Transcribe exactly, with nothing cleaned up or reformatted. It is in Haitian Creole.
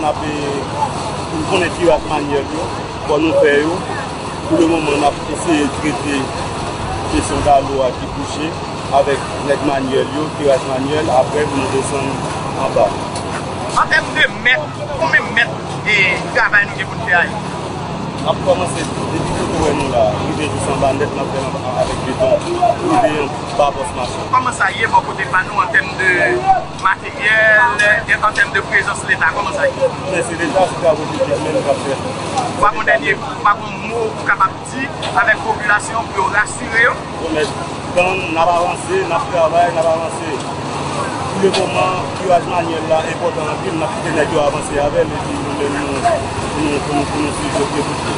Ap, e, pou n konnen kiraj manyèl yo, fò nou fè yo. Pou le moman, n ap eseye trete kesyon dalo a ki bouche avèk nèg manyèl yo, kiraj manyèl, apre pou nou desann anba. An tèm de mèt, konbyen mèt e travay nou gen pou n fè a ye? N ap kòmanse depi kote w wè nou la, rive jis anba nèt, n ap fè l anba avèk beton, rive anba pòs machin. Kòman sa ye bò kote pa nou an tèm de materyèl, e an tèm de prezans Leta, kòman sa ye? Men se Leta, se travay piblik menm k ap fè. Ou pa gon dènye, ou pa gon mo ou kapab di avèk popilasyon pou yo rasire yo? Bon, men, tann, n ap avanse, n ap travay, n ap avanse. Pou le moman, kiraj manyèl la enpòtan anpil, n ap kite nèg yo avanse avè l, epi nou menm, nou, pou nou, pou nou, pou nou swiv yo pye pou pye.